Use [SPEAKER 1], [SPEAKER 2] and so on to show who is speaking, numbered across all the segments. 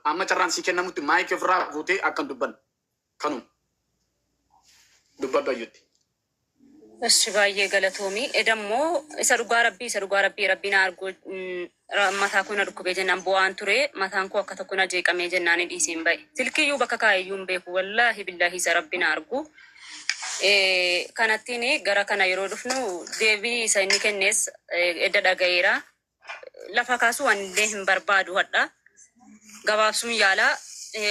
[SPEAKER 1] Amma carraan sii kennamutti maayikii ofirraa fuutee akka hin dubbanne. Kanuma. Dubbadhu Ayyuutti.
[SPEAKER 2] Eshi baay'ee galatoomi. Edammoo isa dhugaa rabbii isa dhugaa rabbii rabbii na arguu mataa koo na dhukkubee jennaan bo'aan ture mataan koo akka tokko na jeeqamee jennaan dhiiseen ba'e. Silkiyyuu bakka kaa'eyyuu hin beeku wallaahi billaahi isa rabbi na argu. Kanattiin gara kana yeroo dhufnu deebii isa inni kennes edda dhaga'eera. Lafa kaasuu ani illee hin barbaadu hadha. Gabaabsuun yaala.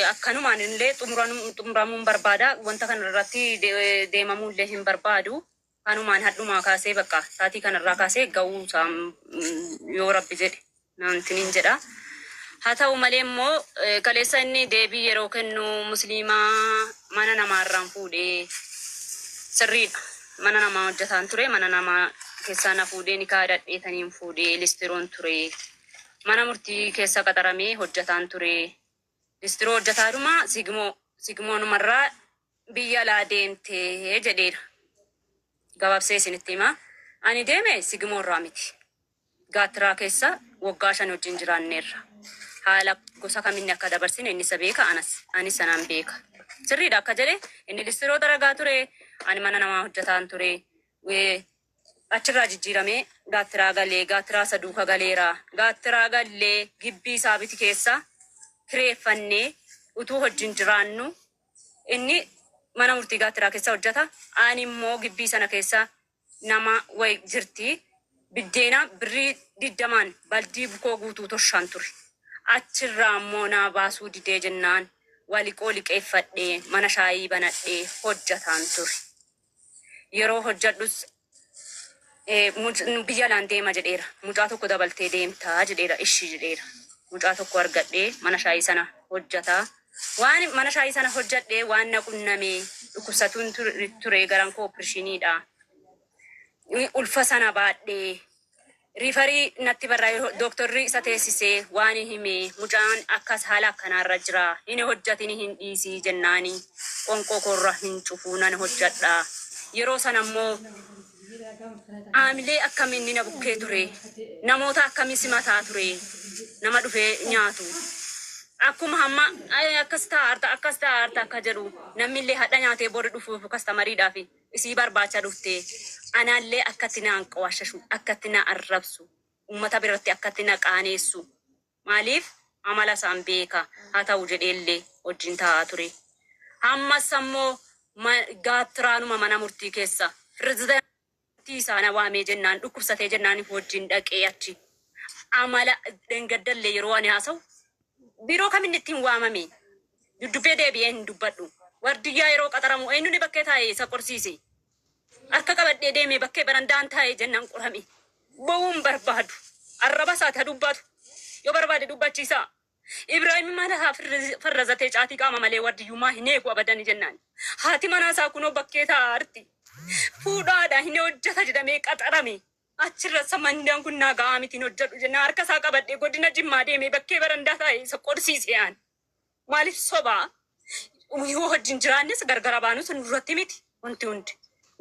[SPEAKER 2] Akkanumaan illee xumuramuun barbaada. Wanta kana irratti deemamuu illee hin barbaadu. Kanumaan hadhumaa kaasee bakka saatii kanarraa kaasee ga'uu isaa yoo rabbi jedhe naantiniin jedha. Haa ta'u malee immoo kaleessa inni deebii yeroo kennu musliimaa mana namaarraan fuudhee sirriidha. Mana namaa hojjetaan ture mana namaa keessaa na fuudhee nikaa hidhadheetaniin fuudhee listiroon ture. Mana murtii keessa qaxaramee hojjetaan ture. Listiroo hojjetaadhuma sigmoo sigmoonumarraa biyya alaa deemtee jedheera. Gabaabsee isinitti hima. Ani deeme sigmoorraa miti. Gaattiraa keessa waggaa 5 wajjin jiraanneerra. Haala gosa kaminni akka dabarsine inni isa beeka anas anis sanaan beeka. Sirriidha akka jedhe inni listiroo daragaa ture ani mana namaa hojjetaan ture. Achirraa jijjiiramee gaattiraa galee gaattiraa isa duuka galeera. Gaattiraa gallee gibbii isaa biti keessa kireeffannee utuu wajjin jiraannu inni mana murtii gaattiraa keessa hojjeta. Ani immoo gibbii sana keessa nama wayi jirti. Biddeena birrii 20n baldii bukoo guutuu toshaan ture. Achirraa immoo naa baasuu didee jennaan waliqoo liqeeffadhee mana shaayii banadhee hojjataan ture. Yeroo hojjadhus biyya alaan deema jedheera. Mucaa tokko dabaltee deemta jedheera. Ishi jedheera. Mucaa tokko argadhee mana shaayii sana hojjataa. Waan mana shaayii sana hojjadhee waan na qunname dhukkubsatuun ture garaan koo opereeshiniidha. Ulfa sana baadhee riifarii natti barraa'ee dooktorri isa teessisee waan hime mucaan akkas haala akkanaarra jira hin hojjatin hin dhiisii jennaani qonqoo koorra hin cufuu nan hojjadha. Yeroo sana immoo aamilee akkamii inni na bukkee ture namoota akkamii simataa ture nama dhufee nyaatu. Akkuma hamma akkas ta'a akkas ta'a akka jedhu namni illee hadha nyaatee bori dhufuuf kastamariidhaaf isii barbaacha dhufte anaallee akkatti na anqawaashashu akkatti na arrabsu ummata biratti akkatti na qaaneessu maaliif amala isaan beeka haa ta'u jedheellee wajjin taa'aa ture. Ammas ammoo gaattiraanuma mana murtii keessa pirezidaantii isaa na waamee jennaan dhukkubsatee jennaan wajjin dhaqee achi amala dhengaddallee yeroo ani haasa'u biiroo kaminni ittiin waamame duddubbee deebi'ee hin dubbadhu. Wardiyyaa yeroo qaxaramu eenyuun bakkee taa'ee isa qorsiise. Harka qabadhee deemee bakkee barandaan taa'ee jennaan qorame. Ba'uun barbaadu. Arraba isaati haa dubbatu. Yoo barbaade dubbachiisaa. Ibraahim mana isaa farrazatee caatii qaama malee wardiyyummaa hin eegu abadani jennaan. Haati manaa isaa kunoo bakkee taa'aa jirti. Fuudhaadha hin hojjeta jedhamee qaxarame. Achirra samandaan kun naa ga'aa miti hin hojjedhu jennaan harka isaa qabadhee godina Jimmaa deemee bakkee barandaa taa'ee isa qorsiise aan. Maaliif sobaa? Yoo wajjin jiraannes gargara baanus nurratti miti wanti hundi.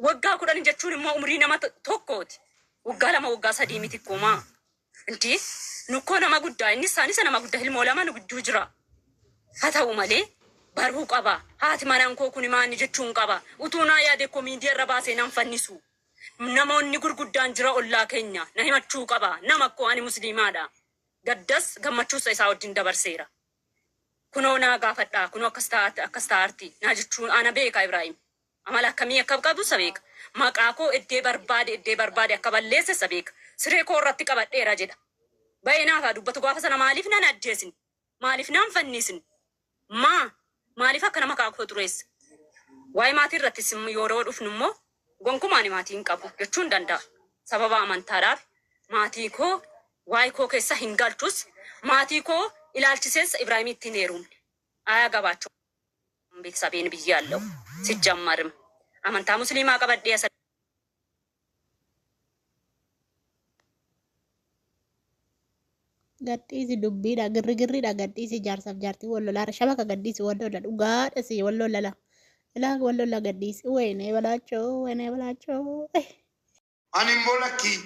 [SPEAKER 2] Waggaa 10 jechuun immoo umrii nama tokkooti. Waggaa 2 waggaa 3 miti kumaa. Inti nukkoo nama guddaa inni isaanis nama guddaa ilmoo lama nu gidduu jira. Haa ta'u malee baruu qaba. Haati manaan koo kun maanni jechuun qaba. Utuu naa yaade koo miidiyaa irra baasee nan fannisu. Namoonni gurguddaan jira ollaa keenya na himachuu qaba. Nama koo ani musliimaadha. Gaddas gammachuus isaa wajjin dabarseera. Kunoo naa gaafadhaa kunoo akkas ta'a akkas ta'aarti naa jechuun ana beeka Ibraahim. Amala akkamii akka qabu isa beeka. Maqaa koo eddee barbaade eddee barbaade akka balleesse isa beeka. Siree koo irratti qabadheera jedha. Ba'ee naaf haa dubbatu gaafa sana maaliif nan ajjeesni? Maaliif naan fannisni? Maa? Maaliif akkana maqaa koo xureessa? Waa'ee maatii irrattis yeroo dhufnu immoo gonkumaa ani maatii hin qabu jechuun danda'a. Sababa amantaadhaaf maatii koo waa'ee koo keessa hin galchus maatii koo ilaalchisees Ibraahimitti hin heerumne. Ayaa gabaachuu ቤተሰቤን ብያለሁ። ሲጀመርም amantaa musliimaa qabadhee as
[SPEAKER 3] Gadhiisi dubbiidha girrigirriidha gadhiisi jaarsaaf jaartii wal lolaara shabaka gadhiisi wal lola dhugaadha si wal lolala ilaa wal lola gadhiisi wayinee balaachoo wayinee balaachoo.
[SPEAKER 4] Ani immoo lakkii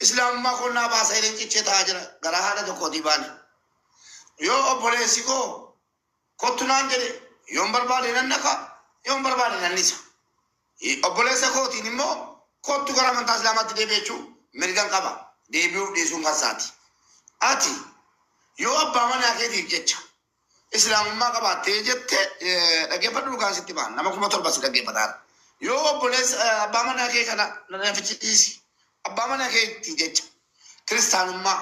[SPEAKER 4] islaamummaa koo naa baasa jedheen cichee taa'aa jira. Garaa haadha tokkootii baane. Yoo obboleessi koo kottu naan jedhe, yoon barbaade nan naqa, yoon barbaade nan dhisa. Obboleessa kootiin immoo kottu gara amantaa Islaamaatti deebi'achuu mirgan qaba. Deebi'uuf dhiisuun kan isaati. Ati yoo abbaa manaa keetiif jecha Islaamummaa qabaattee jette, dhaggeeffadhu, dhugaan sitti ba'an nama 7,000 si dhaggeeffataara. Yoo obboleessa abbaa manaa kee kana na fichisiisi. Abbaa manaa keetti jecha kiristaanummaa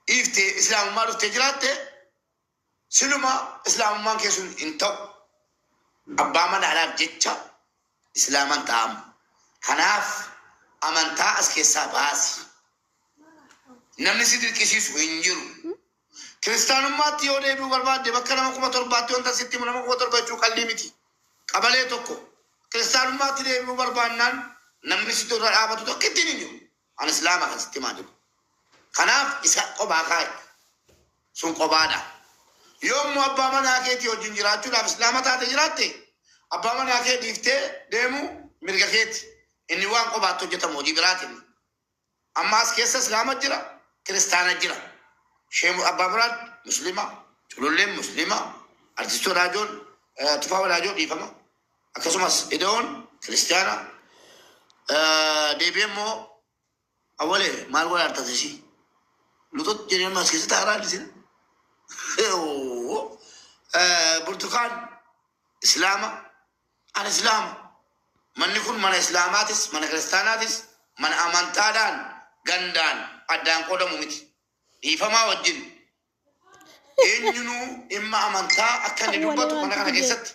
[SPEAKER 4] dhiiftee Islaamummaa dhuftee jiraatte, siluma Islaamummaan kee sun hin ta'u. Abbaa manaadhaaf jecha Islaaman ta'amu. Kanaaf amantaa as keessaa baasi. Namni si dirqisiisu hin jiru. Kiristaanummaatti yoo deebi'uu barbaadde, bakka nama 7,000tti wanta sitti himu, nama 7,000 jechuu qalbii miti. Qabalee tokko kiristaanummaatti deebi'uu barbaannaan namni sitti irra dhaabatu tokko ittiin hin jiru. Ani Islaama kan sitti himaa jiru. Kanaaf isa qophaa kaa'i. Sun kophaadha. Yoo immoo abbaa manaa keetii wajjin jiraachuudhaaf Islaama taate jiraatte, abbaa manaa kee dhiiftee deemuu mirga keeti. Inni waan kophaatti hojjetamu hojii biraatiin. Amma as keessa Islaama jira, Kiristaana jira. Sheemu Abbaa Muraad Muslima, Cululleen Muslima, Artist Wadaajoon, Tufaa Wadaajoo, dhiifama. Akkasumas Ida'oon Kiristaana. Deebi'ee immoo awwalee maal godhaa artasisii? Luxut jedhee as keessa taa'aa isin. Burtukaan Islaama, ani Islaama. Manni kun mana Islaamaatis, mana Kiristaanaatis, mana amantaadhaan gandaan addaan qoodamu miti. Dhiifamaa wajjin, eenyunuu dhimma amantaa akka inni dubbatu mana kana keessatti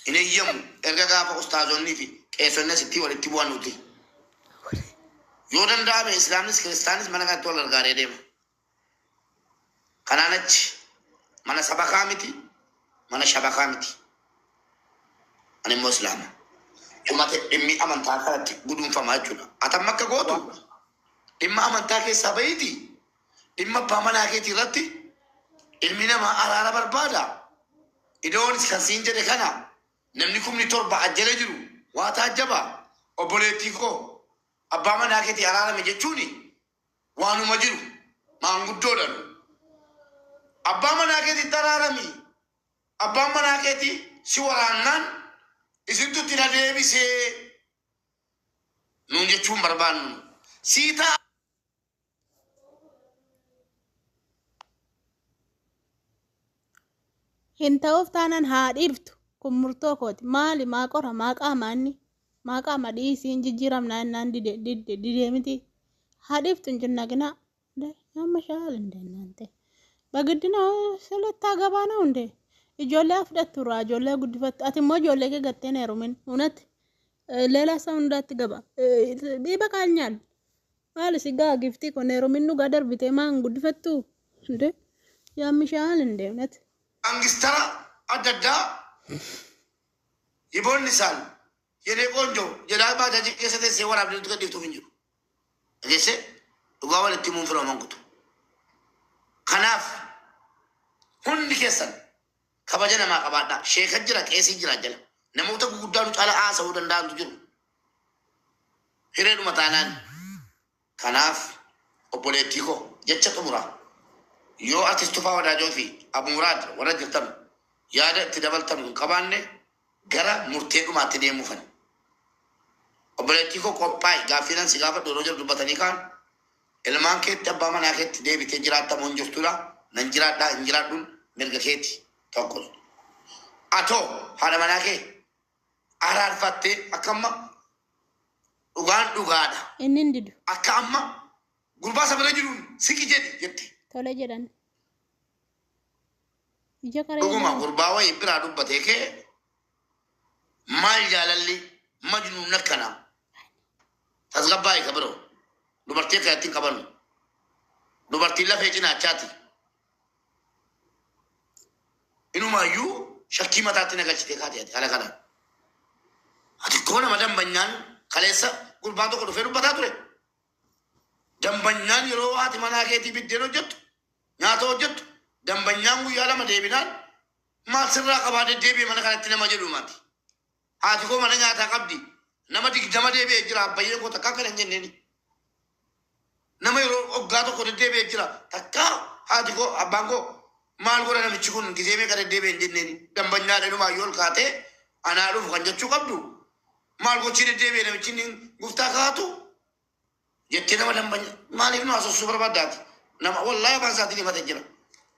[SPEAKER 4] hin eeyyamu. Erga gaafa ustaazonnii fi qeessonni asitti walitti bu'an nuti. Yoo danda'ame Islaamnis Kiristaanis mana kanatti wal gargaaree deema. Kanaan achi mana sabakaa miti, mana shabakaa miti. Ani immoo Islaama. Dhumate, dhimmi amantaa kanatti guduunfamaa jechuudha. Atamma akka gootu, dhimma amantaa keessaa bahiiti. Dhimma abbaa manaa keetii irratti ilmi namaa araara barbaada. Idoonis kan siin jedhe kana, namni 7,000 ajjala jiru waa taajjaba. Obboleettii koo, abbaa manaa keetii araarame jechuuni waanuma jiru maanguddoodha. Abbaa manaa keetiitti araarami. Abbaan manaa keetii si waraannaan isintu itti na deebisee nuun jechuun barbaannu. Sii ta'a.
[SPEAKER 3] Hin ta'uuf taanaan haa dhiiftu. Kun murtoo kooti. Maali maa qora, maa qaama, inni maa qaama dhiisii, hin jijjiiramnaa innaan dide didde didee miti. Haa dhiiftu, hin jinnaqinaa. ያመሻል እንደ እናንተ በግድ ነው ስለታገባ ነው እንዴ? Ijoollee fudhattu irraa ijoollee guddifattu. Ati immoo ijoollee kee gattee hin heerumin. እውነት ሌላ ሰው እንዳትገባ ይበቃኛል። Maali si gaa giftii kun heerumin dhugaa darbitee maan guddifattu እንዴ? ያምሻል እንዴ እውነት?
[SPEAKER 4] Gangstera adda addaa yiboonni isaan jedhee ቆንጆ jedhaa baajaajii keessa teessee waraabdee nutti gadhiiftuuf hin jiru. Dhageessee, dhugaa walitti himuun firooman kutu. Kanaaf hundi keessan kabaja namaa qabaadhaa. Sheeka jira, qeesii jira jala. Namoota guguddaa nu caala haasa'uu danda'antu jiru. Hireedhuma taanaan. Kanaaf obboleettii koo, jecha xumuraa. Yoo Artist Tufaa Wadaajoo fi Abu Muraad warra jirtan yaada itti dabaltan hin qabaanne, gara murtee dhumaatti deemuufan. Obboleettii koo, qophaa'e, gaaffiinan si gaafadhu yeroo jiru dubbatanii kaan ilmaan keetti abbaa manaa keetti deebitee jiraattamoo hin jirtudha. Nan jiraadhaa hin jiraadhuun mirga keeti tokko. Atoo haadha manaa kee araarfattee akka amma dhugaan dhugaadha.
[SPEAKER 3] Inni hin didu.
[SPEAKER 4] Akka amma gurbaa isa bira jiruun siqi jedhi jette.
[SPEAKER 3] Tole jedhan. Ija qaree
[SPEAKER 4] Dhuguma
[SPEAKER 3] ilaali.
[SPEAKER 4] gurbaa wayii biraa dubbatee kee maal jaalalli majnuun akkana tasgabbaa'e ka biroo dubartii akkanatti hin qabannu. Dubartiin lafee cinaachaati. Inumaayyuu shakkii mataatti nagalchitee kaate ati haala kanaan. Ati koo nama dambanyaan kaleessa gurbaan tokko dhufee dubbataa ture. Dambanyaan yeroo haati manaa keetii biddeen hojjettu, nyaata hojjettu, dambanyaan guyyaa lama deebinaan maal sirraa qabaa deddeebi'e mana kanatti nama jedhu maati. Haati koo mana nyaataa qabdi. Nama 20 deebi'ee jira, abbayyeen koo takkaa akkana hin jenneeni. Nama yeroo waggaa tokko deddeebi'ee jira, takkaa Haati koo, abbaan koo maal godha namichi kun gizee meeqa deddeebi'e hin jenneeni. Dambanyaa dhumaa yoo ol kaatee anaa dhufu kan jechuu qabdu. Maal gochii deddeebi'e namichi inni guftaa kaatu jettee nama dambanya maaliif nu haasofsuu barbaaddaati? Nama wallaahi afaan isaatiin himate jira.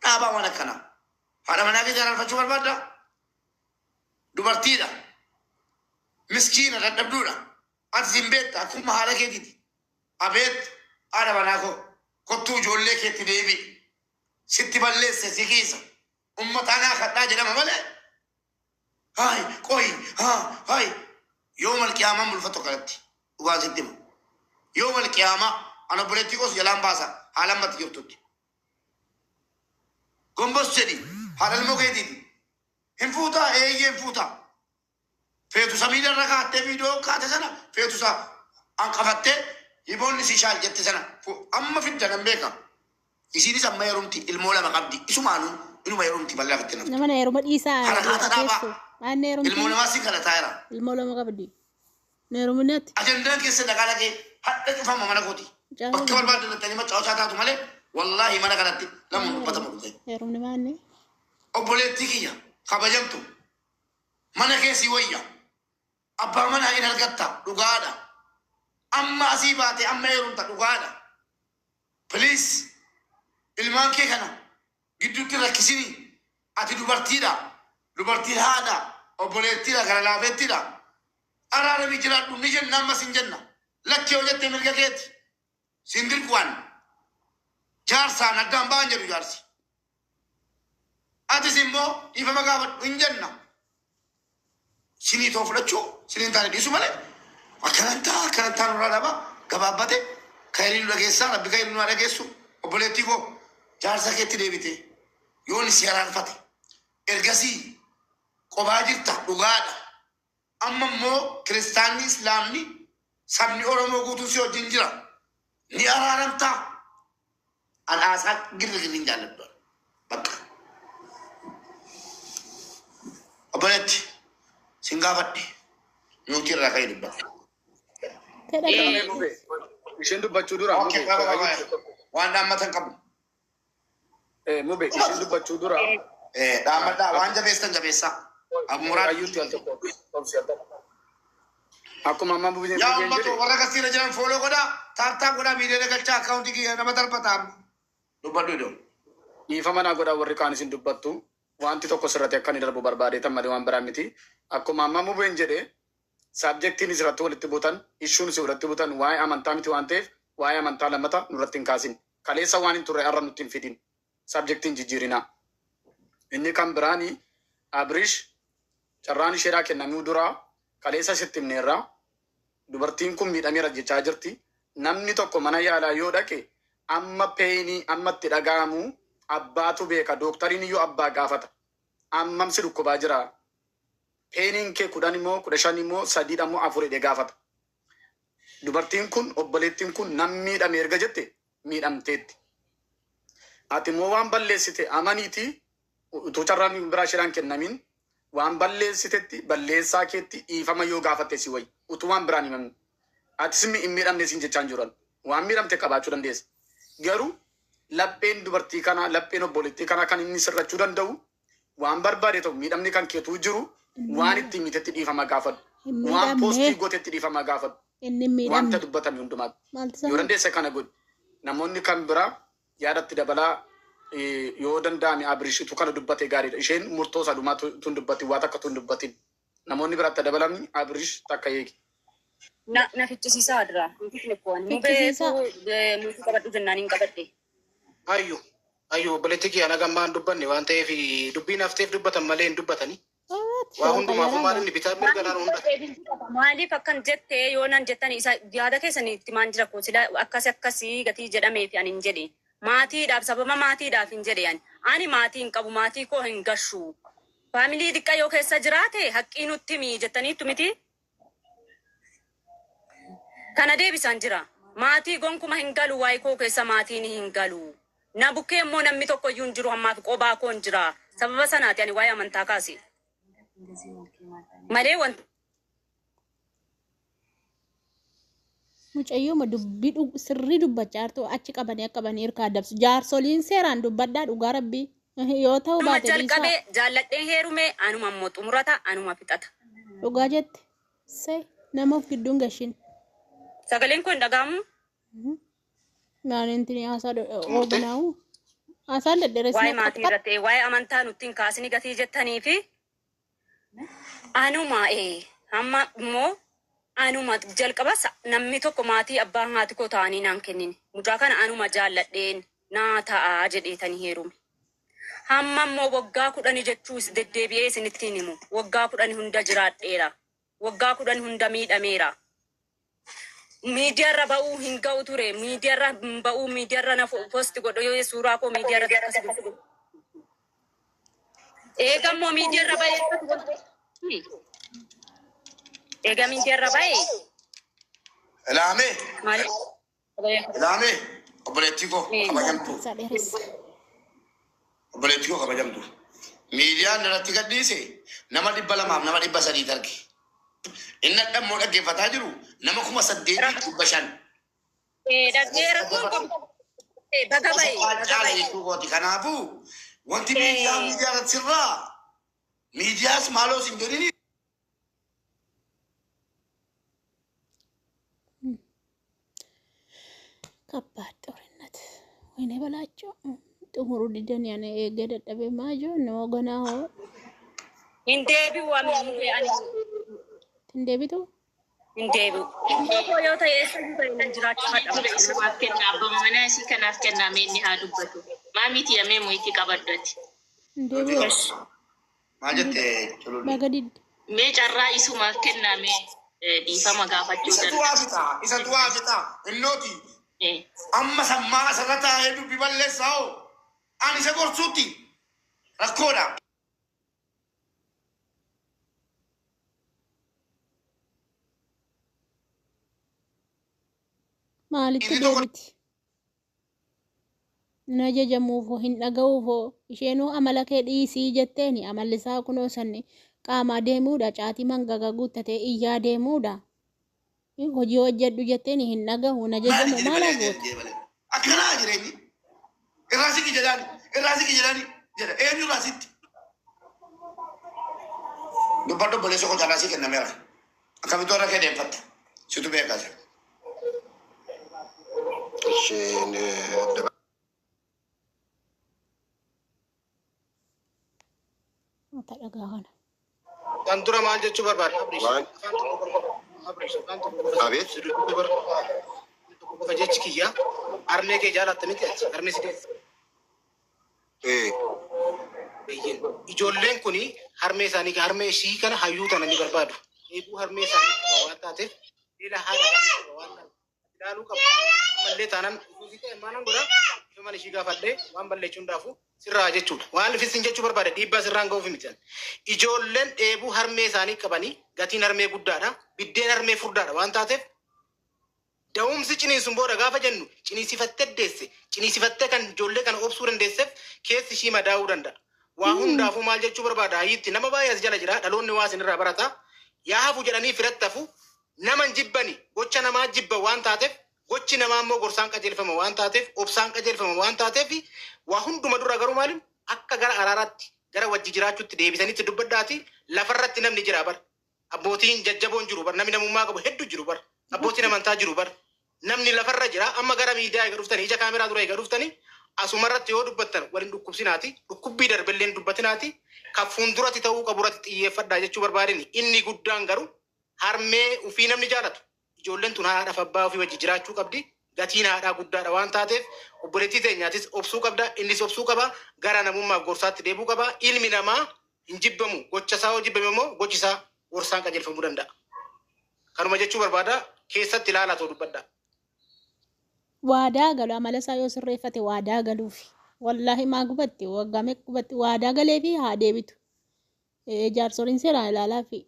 [SPEAKER 4] Dhaabaa waan akkanaa. Haadha manaa keessa araarfachuu barbaadda? Dubartiidha. Miskiina dadhabduudha. Ati sin beekta akkuma haadha keetiiti. Abeet, haadha manaa koo, kottuu ijoollee keetti deebi'i. Sitti balleesse si kiisa. Ummata anaa kadhaa jedhama malee. Haay qoyi haa haay, yoo malqiyaamaan bulfattu akkanatti dhugaan sitti hima. Yoo malqiyaamaa ana obboleettii koos jalaan baasa haala ammatti jirtutti. Gombos jedhi, haadha ilmoo keetiiti. Hin fuutaa? Eeyyee, hin fuutaa. Feetu samiidha irra kaattee viidiyoo kaate sana, feetu sa hanqafattee hiboonni si shaal jette sana amma fidda nan beeka. Isiinis amma heerumti, ilmoo lama qabdi. Isumaanuu inuma heerumti, bal'aa fitti nafti.
[SPEAKER 3] Nama na heeruma dhiisaa.
[SPEAKER 4] Harakaata dhaabaa.
[SPEAKER 3] Keessu. Maanni
[SPEAKER 4] Ilmoo
[SPEAKER 3] heerumti.
[SPEAKER 4] namaa si kadhataa jira.
[SPEAKER 3] Ilmoo lama qabdi. Na heeruminatti.
[SPEAKER 4] Ajandaan keessa dhaqaa dhaqee hadha cufama mana kooti. Bakka barbaaddan dhattanii macaawachaa taatu malee, wallaahi mana kanatti lama dubbatamu dhufe.
[SPEAKER 3] Heerumni maanni.
[SPEAKER 4] Obboleettii kiyya kabajamtu, mana keessi wayya, abbaa manaa hin argatta, dhugaadha. Amma asii baate amma heerumta, dhugaadha. Please, ilmaan kee kana gidduutti rakkisini. Ati dubartiidha. Dubartiin haadha, obboleettiidha, gara laafettiidha. Araaramii jiraadhu ni jenna, ammas hin jenna. Lakki yoo jette mirga keeti. Sin dirquwaan jaarsaan addaan ba'an jedhu jaarsi. Atis immoo dhiifama gaafadhu hin jenna. Sinii too fudhachuu siniin taane dhiisu malee akkanan ta'a akkanan ta'a nurraa dhaba gabaabbate. Kayrii nu dhageessaa, rabbi kayrii nu haa dhageessu. Obboleettii koo, jaarsa keetti deebite yoon si araarfate, ergasii qobaa jirta, dhugaadha. Amma immoo kiristaanni, islaamni, sabni Oromoo guutuun si wajjin jira, ni araaramtaa. An haasaa girri girri hin jaalladhu bakka. Obboleetti, sin gaafadhe, nuti irraa ka'ee dubbata.
[SPEAKER 3] Fedha
[SPEAKER 1] Mee
[SPEAKER 3] kee.
[SPEAKER 1] Mube, isheen dubbachuu dura
[SPEAKER 4] Okay,
[SPEAKER 1] Mube,
[SPEAKER 4] qaba qaba. Waan dhaammatan qabu.
[SPEAKER 1] Mube, isheen dubbachuu dura
[SPEAKER 4] Dhaammadhaa, waan jabeessan jabeessaa. Amuraan.
[SPEAKER 1] Ayyuutti al tokko obsi al tokko. Akkuma amma Mubeen
[SPEAKER 4] Yaa
[SPEAKER 1] Mubeen
[SPEAKER 4] uummatoo,
[SPEAKER 1] jedhe
[SPEAKER 4] warra kasiirra jiran follow godhaa, tap tap godhaa, miidiyaa galchaa, akkaawuntii kiyya nama darbataa. Dubbadhu iddoo.
[SPEAKER 1] Dhiifama naa godhaa, warri kaan isin dubbattu wanti tokko sirratti akka inni darbu barbaadeetan malee waan biraa miti. Akkuma amma Mubeen jedhe, subjectiin isirratti walitti butan, issuun isin walitti butan waa'ee amantaa miti waan ta'eef, waa'ee amantaa lammata nurratti hin kaasin. Kaleessa waan hin turre har'a nutti hin fidin. Subjectiin jijjiirinaa. Inni kan biraani, Abrish, carraan isheedhaa kennamuu duraa kaleessa sitti himneerraa, dubartiin kun miidhameera jechaa jirti. Namni tokko mana yaalaa yoo dhaqe amma painii amma itti dhaga'amu abbaatu beeka. Dooktariin iyyuu abbaa gaafata. Ammam si dhukkubaa jira? Painiin kee 10 immoo 15 immoo sadiidha immoo afur jedhee gaafata. Dubartiin kun, obboleettiin kun nam miidhame erga jette miidhamteetti. Ati immoo waan balleessite amaniiti, utuu carraan biraa isheedhaan kennamin waan balleessitetti balleessaa keetti dhiifama yoo gaafatte si wayi, utuu waan biraan himamin. Atis hin miidhamne siin jechaan jiran, waan miidhamte qabaachuu dandeessa. Garuu lapheen dubartii kanaa, lapheen obboleettii kanaa kan inni sirrachuu danda'u waan barbaade ta'u, miidhamni kan keetuu jiru, waan ittiin mitetti dhiifama gaafadhu.
[SPEAKER 3] Hin
[SPEAKER 1] Waan
[SPEAKER 3] miidhamne.
[SPEAKER 1] postii gootetti dhiifama gaafadhu.
[SPEAKER 3] Inni hin
[SPEAKER 1] Wanta
[SPEAKER 3] miidhamne.
[SPEAKER 1] dubbatame hundumaatti.
[SPEAKER 3] Maaltu
[SPEAKER 1] Yoo
[SPEAKER 3] sana?
[SPEAKER 1] dandeesse kana godhi. Namoonni kan biraa yaadatti dabalaa, yoo danda'ame Abrishitu kana dubbate gaariidha. Isheen murtoo sadumaa tun dubbatin, waa takka tun dubbatin. Namoonni biraatti dabalamni, Abrish takka eegi.
[SPEAKER 2] Na fichisiisaa dura.
[SPEAKER 3] Fichisiisaa.
[SPEAKER 2] Mubeetu mutuu qabadhu jennaan hin qabadhe.
[SPEAKER 5] Ayyu, ayyu, obboleetti kiyya, naga ammaan dubbanne waan ta'eef dubbiin hafteef dubbatan malee hin dubbatani. Waa hundumaafuu maal inni bitaa mirga laan hunda.
[SPEAKER 2] Maaliif akkan jette yoo nan jettan, isa yaada keessan itti maan jira koo sila akkas akkasii gatii jedhamee fi ani hin jedhe. Maatiidhaaf, sababa maatiidhaaf hin jedhe ani. Ani maatii hin qabu, maatii koo hin gashu. Family xiqqaa yoo keessa jiraate haqqii nutti himi jettaniittu miti. Kana deebisaan jira. Maatii gonkuma hin galu, waa'ee koo keessa maatiin hin galu. Na bukkee immoo namni tokko iyyuu hin jiru, ammaaf qobaa koo hin jira. Sababa sanaati ani waa'ee amantaa kaase. Malee wanti
[SPEAKER 3] Mucayyooma dubbii sirrii dubbachaa jirtu achi qabanii akka qabanii hirkaa dabsu. Jaarsoliin seeraan dubbadhaa dhugaa rabbii. Yoo ta'u
[SPEAKER 2] Anuma
[SPEAKER 3] baate dhiisaa.
[SPEAKER 2] jalqabee jaalladheen heerume, anuma immoo xumurata, anuma fixata.
[SPEAKER 3] Dhugaa jette. See nama of gidduun gashin.
[SPEAKER 2] Sagaleen kun hin dhaga'amu.
[SPEAKER 3] Naan intini haasaa
[SPEAKER 5] Xumurte?
[SPEAKER 3] ooganaa'u. Haasaan
[SPEAKER 2] Waa'ee
[SPEAKER 3] dadderessinaa
[SPEAKER 2] maatii
[SPEAKER 3] qaxqax.
[SPEAKER 2] irratti, waa'ee amantaa nutti hin kaasni gatii jettanii fi anuma hamma immoo anuma jalqaba namni tokko maatii abbaa haati koo ta'anii naan kennine. Mucaa kana anuma jaalladheen naa ta'aa jedheetanii heerume. Hamma immoo waggaa 10 jechuus deddeebi'ee isinitti hin himu. Waggaa 10 hunda jiraadheera. Waggaa 10 hunda miidhameera. Miidiyaarra ba'uu hin ga'u ture. Miidiyaarra hin ba'uu, miidiyaarra na post godhu yoo suuraa koo miidiyaarra akkas godhu. Eega immoo miidiyaarra ba'ee akkas godhu. Eega miidiyaarra ba'ee
[SPEAKER 4] Ilaamee,
[SPEAKER 2] maali?
[SPEAKER 4] ilaamee, obboleettii koo kabajamtu.
[SPEAKER 3] Haasaa dheeressa.
[SPEAKER 4] Obboleettii koo kabajamtu. Miidiyaan irratti gadhiise nama 200f nama 300 arge. Inni akka immoo dhaggeeffataa jiru nama 8500.
[SPEAKER 2] Dhaggeera rakkoon qabu. Baga
[SPEAKER 4] Gosa
[SPEAKER 2] ba'e
[SPEAKER 4] waan
[SPEAKER 2] baga
[SPEAKER 4] caala
[SPEAKER 2] ba'e.
[SPEAKER 4] jechuu kooti. Kanaafuu wanti miidiyaa miidiyaa irratti sirraa miidiyaas maaloo sin jedhini.
[SPEAKER 3] ከባድ ጦርነት ወይኔ በላቸው። xumuru didanii ani eegee dadhabee maa jiru hoogganaa hoo
[SPEAKER 2] Hin deebi'u ani mubee ani
[SPEAKER 3] hin deebitu.
[SPEAKER 2] hin deebi'u. Ilmoo koo yoo ta'e eessa iyyuu ta'e nan jiraachifadha
[SPEAKER 6] Ture
[SPEAKER 2] bakka.
[SPEAKER 6] isumaaf kenna abbaa manaa isii kanaaf kennaa mee inni haa dubbatu. Maamiiti yamee mu'itti qabaddooti.
[SPEAKER 3] Hin deebi'u.
[SPEAKER 4] Maal jette cululli?
[SPEAKER 3] Baga didde.
[SPEAKER 6] Mee carraa isumaaf kennaa mee dhiifama gaafachuu
[SPEAKER 4] Isatu
[SPEAKER 6] danda'a.
[SPEAKER 4] waa fixa. Isatu waa fixa. Innooti. Amma sammaa asirra taa'ee dubbii balleessaa hoo. Ani isa gorsuutti rakkoodha.
[SPEAKER 3] Maalitti
[SPEAKER 4] Inni tokko
[SPEAKER 3] deebiti? Hin ajajamuufoo hin dhaga'uufoo isheenuu amala kee dhiisii jetteeni amalli isaa kunoo sanni qaamaa deemuudha caatii mangaga guuttatee iyyaa deemuudha. Hojii hojjedhu jetteeni hin dhagahu hin
[SPEAKER 4] Maali
[SPEAKER 3] ajajamu
[SPEAKER 4] jedhe
[SPEAKER 3] maal
[SPEAKER 4] malee
[SPEAKER 3] gootu?
[SPEAKER 4] jedhe malee. Akkanaa jireenyi. Irraa siqi jedhaani. Irraa siqi jedhaani. Jedha eenyu irraa sitti? Dubbadhu obboleessa koo carraa sii kennameera. Akkamitti warra kee deemfatta? Situ beekaa jira.
[SPEAKER 7] Isheen
[SPEAKER 3] Mata dhagaa kana.
[SPEAKER 5] Kan dura maal jechuu barbaada? Abrish.
[SPEAKER 7] Waan
[SPEAKER 5] Afaan tokko qofa. Abrish afaan tokko qofa.
[SPEAKER 7] Abeet.
[SPEAKER 5] Si dubbachuu barbaada. Tokko qofa jechi kiyya. Harmee kee jaalatta miti ati. Harmee si deesse. Eeyyeen. Ijoolleen kuni harmee isaanii harmee ishii kana hayyuu tana ni barbaadu. Eeguu harmee isaanii qaba waan taateef beela haadha isaanii qaba waan taateef ilaaluu qabu. Ammallee taanaan utuu si ta'e maalan godha? Ifa mana ishii gaafadhee waan balleechuu hundaafu sirraa jechuudha. Waan ifis jechuu barbaade dhiibbaa sirraan ga'uuf miti. Ijoolleen dheebuu harmee isaanii qabanii gatiin harmee guddaadha. Biddeen harmee furdaadha waan taateef da'umsi ciniinsun booda gaafa jennu ciniinsifattee deesse ciniinsifattee kan ijoollee kana obsuu dandeesseef keessi ishii madaa'uu danda'a. Waa hundaafuu maal jechuu barbaada hayyitti nama baay'ee as jala jira dhaloonni waa isinirraa barata. Yaa hafu jedhanii firatti hafu nama hin jibbani gocha namaa jibba waan taateef gochi namaa immoo gorsaan qajeelfama waan taateef obsaan qajeelfama waan taateef waa hunduma dura garuu maaliin akka gara araaraatti gara wajji jiraachuutti deebisanitti dubbadhaati lafarratti namni jira bar. Abbootiin jajjaboon jiru bar namni namummaa qabu hedduu jiru bar abbootiin amantaa jiru bar namni lafarra jira amma gara miidiyaa eega dhuftanii ija kaameraa dura eega dhuftanii asumarratti yoo dubbattan waliin dhukkubsinaati dhukkubbii darbelleen dubbatinaati kan fuulduratti ta'uu qaburratti xiyyeeffadhaa jechuu barbaadeni inni guddaan garuu harmee ufii namni jaalatu ijoolleen tun haadhaaf abbaa ofii wajji jiraachuu qabdi gatiin haadhaa guddaadha waan taateef obboleettii teenyaatis obsuu qabda innis obsuu qaba gara namummaaf gorsaatti deebuu qaba ilmi namaa hin jibbamu gocha isaa yoo jibbame immoo gochi isaa gorsaan qajeelfamuu danda'a. Kanuma jechuu barbaada keessatti ilaalaa ta'uu dubbadha.
[SPEAKER 3] Waadaa galu amala isaa yoo sirreeffate waadaa galuufi. Wallaahi maa gubatti waggaa meeqa gubatti waadaa galeefi haa deebitu. Jaarsoliin seeraan ilaalaafi.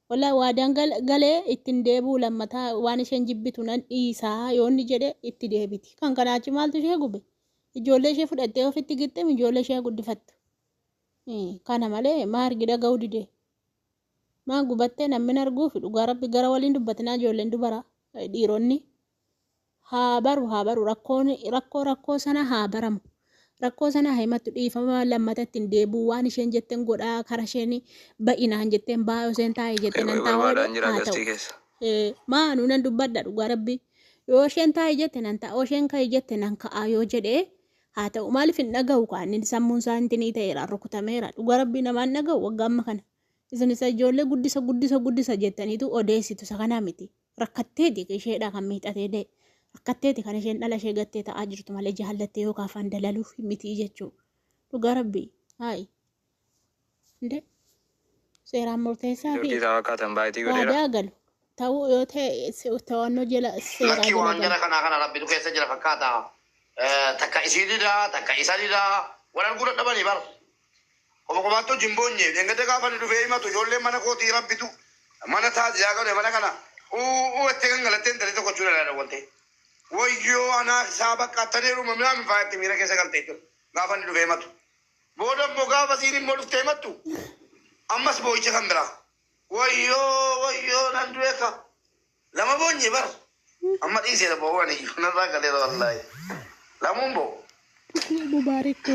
[SPEAKER 3] Wallaahi waadaan galee ittiin deebi'u lammataa waan isheen jibbitu nan dhiisaa yoo inni jedhe itti deebiti. Kan kanaa achi maaltu ishee gube? Ijoollee ishee fudhattee ofitti gixxim ijoollee ishee guddifattu. Kana malee maa argi dhaga'uu dide? Maa gubattee namni arguufi dhugaa rabbi gara waliin dubbatinaa ijoolleen dubara dhiironni. Haa baru haa baru rakkoon rakkoo rakkoo sana haa baramu. Rakkoo sana haa himattu dhiifama lammatatti hin deebi'u waan isheen jetteen godhaa kara isheen ba'inaan jetteen baay'oo isheen taa'e jette nan taa'u
[SPEAKER 7] barbaadaan jira
[SPEAKER 3] haa ta'u.
[SPEAKER 7] gastii keessa.
[SPEAKER 3] Maanuu nan dubbadha dhugaa rabbi. Yoo isheen taa'e jette nan ta'a, yoo isheen ka'e jette nan ka'a yoo jedhee haa ta'u. Maaliif hin dhaga'u kaa inni sammuun isaa intinii ta'eera rukutameera. Dhugaa rabbii namaan dhaga'u waggaa amma kana. Isin isa ijoollee guddisa guddisa guddisa jettaniitu odeessitu isa kanaa miti. Rakkatteeti isheedha kan miixatee da'e. Rakkatteeti kan isheen dhala ishee gattee ta'aa jirtu malee jaallattee yookaan afaan dalaluuf miti jechuudha. Dhugaa rabbii. Haayi. Inde seeraan murteessaa fi
[SPEAKER 7] Turtii isaa fakkaatan baay'ee godheera.
[SPEAKER 3] waadaa galu. Ta'uu yoo ta'e to'annoo jala seeraa
[SPEAKER 4] Lakkii
[SPEAKER 3] jala
[SPEAKER 4] waan
[SPEAKER 3] galu.
[SPEAKER 4] jara kanaa kana rabbitu keessa jira fakkaata. Takka isii didaa, takka isa didaa. Wal arguu dadhabanii bara. Qofa qofaatti hojii hin boonye. Dheengadda gaafa inni dhufee himatu ijoolleen mana kootii rabbitu mana taasisaa godhe mana kana. Uu itti gangalattee intalli tokko jechuudha dawwalte. Wayyoo anaa isaa bakka attaneeru mamnaa min faayatte miira keessa galte jechuudha. Gaafa inni dhufee himatu. Booda immoo gaafa isiin immoo dhuftee himattu ammas boo'icha kan biraa. Wayyoo wayyoo nan du'e ka. Lama boonye bara. Amma dhiiseera bo'oo ani iyyuu narraa galeera wallaahi. Lamuun bo'o.
[SPEAKER 3] Mubaarik.